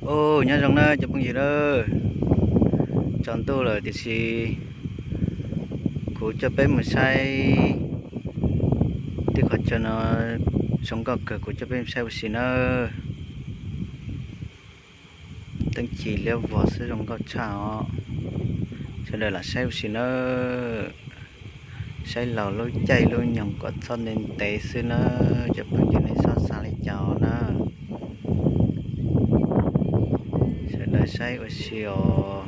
Au, nyob zoo na cov phooj ywg na, tsaus ntuj lawm tiam sis kuv coj peb mus saib tej qhov chaw no zoo nkauj kawg, kuv coj peb mus saib ua si na. Teeb ci liab vog xwb zoo nkauj tshaj os. Sawv daws lam saib ua si na. Saib laug lub caij lub nyoog kom txhob ntev ntev xwb na, cov phooj ywg nej txhob xav li cas na. Sawv daws saib ua si os.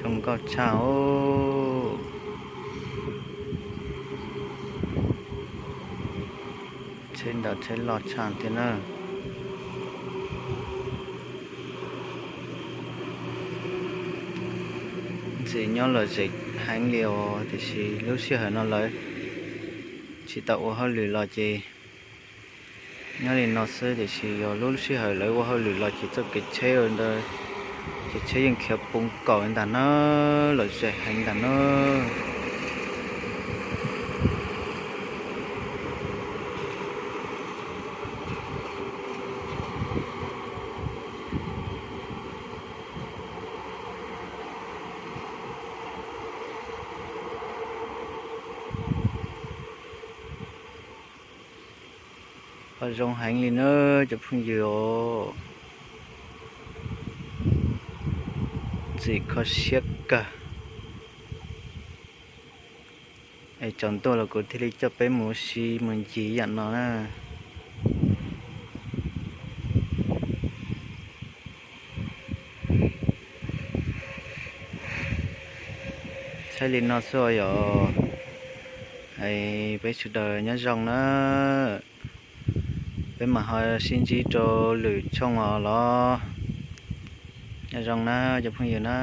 Zoo nkauj tshaj os. Tsheb ntawd tsheb loj tshaj thiab na. Ntxim nyob lom zem heev li os, tiam sis lub sij hawm no lawv tsis tau ua hauj lwm los ces nyob li no xwb, tiam sis yog lub sij hawm lawv ua hauj lwm los ces txoj kev tsheb ntawd ces tsheb yeej khiav poob kaum ntag na, lom zem heev ntag na. Qhov zoo heev li na cov phooj ywg os. Ntxim kho siab kawg. Es tsaus ntuj los kuv thiaj li coj peb mus ua si mus ncig yam no na. Saib li no xwb os yom. Es peb sawv daws nyob zoo na. Peb mam ho sib ntsib rau lwm tshooj os los. Nyob zoo na cov phooj ywg na.